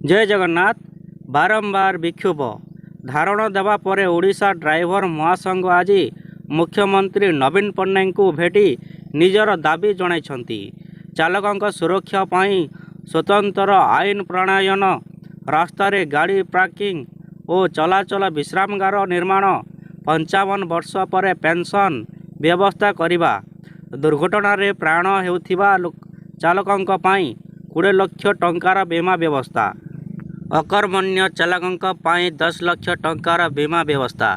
ଜୟ ଜଗନ୍ନାଥ। ବାରମ୍ବାର ବିକ୍ଷୋଭ, ଧାରଣା ଦେବା ପରେ ଓଡ଼ିଶା ଡ୍ରାଇଭର ମହାସଂଘ ଆଜି ମୁଖ୍ୟମନ୍ତ୍ରୀ ନବୀନ ପଟ୍ଟନାୟକଙ୍କୁ ଭେଟି ନିଜର ଦାବି ଜଣାଇଛନ୍ତି। ଚାଳକଙ୍କ ସୁରକ୍ଷା ପାଇଁ ସ୍ୱତନ୍ତ୍ର ଆଇନ ପ୍ରଣୟନ, ରାସ୍ତାରେ ଗାଡ଼ି ପାର୍କିଂ ଓ ଚଳାଚଳ ବିଶ୍ରାମାଗାର ନିର୍ମାଣ, 55 ବର୍ଷ ପରେ ପେନ୍ସନ୍ ବ୍ୟବସ୍ଥା କରିବା, ଦୁର୍ଘଟଣାରେ ପ୍ରାଣ ହେଉଥିବା ଚାଳକଙ୍କ ପାଇଁ 20 ଲକ୍ଷ ଟଙ୍କାର ବୀମା ବ୍ୟବସ୍ଥା, ଅକର୍ମଣ୍ୟ ଚାଳକଙ୍କ ପାଇଁ 10 ଲକ୍ଷ ଟଙ୍କାର ବୀମା ବ୍ୟବସ୍ଥା,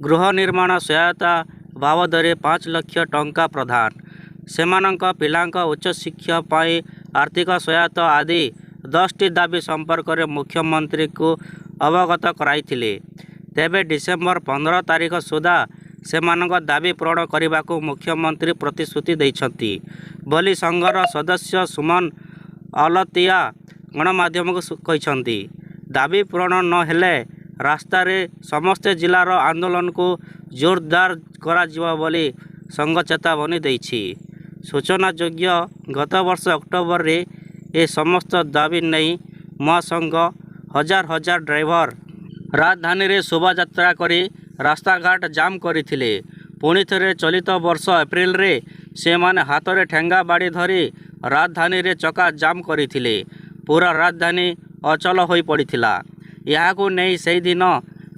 ଗୃହ ନିର୍ମାଣ ସହାୟତା ବାବଦରେ 5 ଲକ୍ଷ ଟଙ୍କା ପ୍ରଦାନ, ସେମାନଙ୍କ ପିଲାଙ୍କ ଉଚ୍ଚଶିକ୍ଷା ପାଇଁ ଆର୍ଥିକ ସହାୟତା ଆଦି 10ଟି ଦାବି ସମ୍ପର୍କରେ ମୁଖ୍ୟମନ୍ତ୍ରୀଙ୍କୁ ଅବଗତ କରାଇଥିଲେ। ତେବେ ଡିସେମ୍ବର 15 ତାରିଖ ସୁଦ୍ଧା ସେମାନଙ୍କ ଦାବି ପୂରଣ କରିବାକୁ ମୁଖ୍ୟମନ୍ତ୍ରୀ ପ୍ରତିଶ୍ରୁତି ଦେଇଛନ୍ତି ବୋଲି ସଂଘର ସଦସ୍ୟ ସୁମନ ଅଲତିଆ ଗଣମାଧ୍ୟମକୁ କହିଛନ୍ତି। ଦାବି ପୂରଣ ନ ହେଲେ ରାସ୍ତାରେ ସମସ୍ତ ଜିଲ୍ଲାର ଆନ୍ଦୋଳନକୁ ଜୋରଦାର କରାଯିବ ବୋଲି ସଂଘ ଚେତାବନୀ ଦେଇଛି। ସୂଚନାଯୋଗ୍ୟ, ଗତବର୍ଷ ଅକ୍ଟୋବରରେ ଏ ସମସ୍ତ ଦାବି ନେଇ ମହାସଂଘ ହଜାର ହଜାର ଡ୍ରାଇଭର ରାଜଧାନୀରେ ଶୋଭାଯାତ୍ରା କରି ରାସ୍ତାଘାଟ ଜାମ୍ କରିଥିଲେ। ପୁଣିଥରେ ଚଳିତ ବର୍ଷ ଏପ୍ରିଲରେ ସେମାନେ ହାତରେ ଠେଙ୍ଗା ବାଡ଼ି ଧରି ରାଜଧାନୀରେ ଚକା ଜାମ୍ କରିଥିଲେ। ପୂରା ରାଜଧାନୀ ଅଚଳ ହୋଇପଡ଼ିଥିଲା। ଏହାକୁ ନେଇ ସେହିଦିନ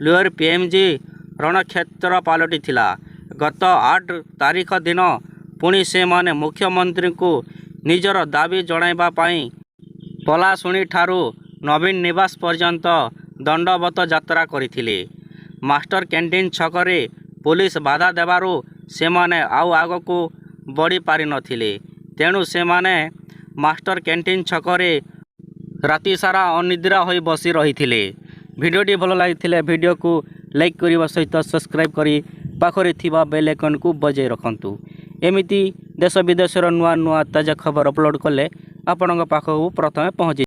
ଲୋୟର ପିଏମ୍ଜି ରଣକ୍ଷେତ୍ର ପାଲଟିଥିଲା। ଗତ 8 ତାରିଖ ଦିନ ପୁଣି ସେମାନେ ମୁଖ୍ୟମନ୍ତ୍ରୀଙ୍କୁ ନିଜର ଦାବି ଜଣାଇବା ପାଇଁ ପଲାସୁଣିଠାରୁ ନବୀନ ନିବାସ ପର୍ଯ୍ୟନ୍ତ ଦଣ୍ଡବତ ଯାତ୍ରା କରିଥିଲେ। ମାଷ୍ଟରକ୍ୟାଣ୍ଟିନ୍ ଛକରେ ପୋଲିସ ବାଧା ଦେବାରୁ ସେମାନେ ଆଉ ଆଗକୁ ବଢ଼ି ପାରିନଥିଲେ। ତେଣୁ ସେମାନେ ମାଷ୍ଟରକ୍ୟାଣ୍ଟିନ୍ ଛକରେ ରାତିସାରା ଅନିଦ୍ରା ହୋଇ ବସି ରହିଥିଲେ। ଭିଡ଼ିଓଟି ଭଲ ଲାଗିଥିଲେ ଭିଡ଼ିଓକୁ ଲାଇକ୍ କରିବା ସହିତ ସବସ୍କ୍ରାଇବ୍ କରି ପାଖରେ ଥିବା ବେଲ୍ ଆଇକନ୍କୁ ବଜାଇ ରଖନ୍ତୁ। ଏମିତି ଦେଶ ବିଦେଶର ନୂଆ ନୂଆ ତାଜା ଖବର ଅପଲୋଡ଼ କଲେ ଆପଣଙ୍କ ପାଖକୁ ପ୍ରଥମେ ପହଞ୍ଚି